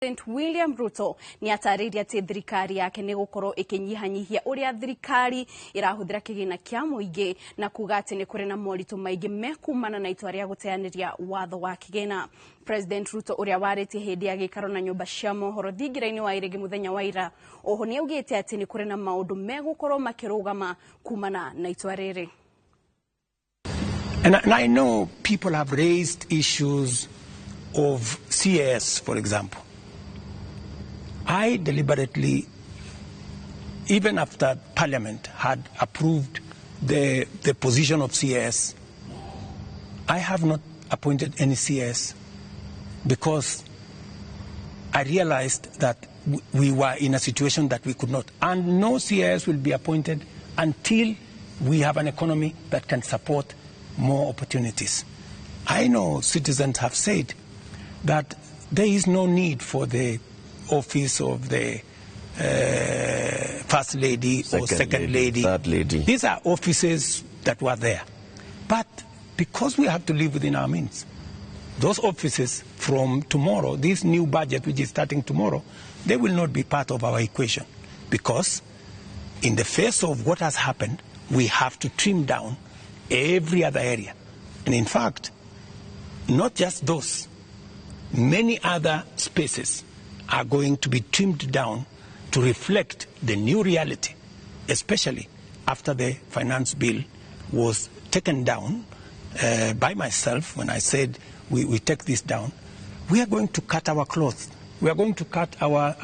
President William Ruto ni atariria ati thirikari yake ni gukorwo ikinyihanyihia uria thirikari irahuthira kigina kia muingi na kuga ati ni kuri na moritu maingi mekumana na itua ria guteaniria watho wa kigina. President Ruto uria wariti hindi ya gikaro na nyumba cia mohoro thingiraini wa irigi muthenya wa ira oho ni augite ati ni kuri na maundu megukorwo makirugama kumana na itua riri. And I know people have raised issues of CS, for example. I deliberately, even after Parliament had approved the position of CS, I have not appointed any CS because I realized that we were in a situation that we could not. And no CS will be appointed until we have an economy that can support more opportunities. I know citizens have said that there is no need for the office of the First Lady or Second Lady. Third Lady. These are offices that were there. But because we have to live within our means, those offices from tomorrow, this new budget which is starting tomorrow, they will not be part of our equation. Because in the face of what has happened, we have to trim down every other area. And in fact, not just those, many other spaces are going to be trimmed down to reflect the new reality, especially after the finance bill was taken down by myself. When I said we take this down, we are going to cut our clothes. We are going to cut our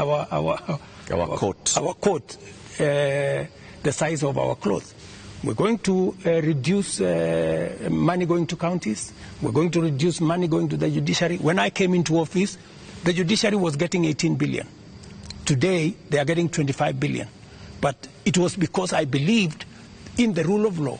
coat, the size of our clothes. We're going to reduce money going to counties. We're going to reduce money going to the judiciary. When I came into office, the judiciary was getting 18 billion. Today, they are getting 25 billion. But it was because I believed in the rule of law.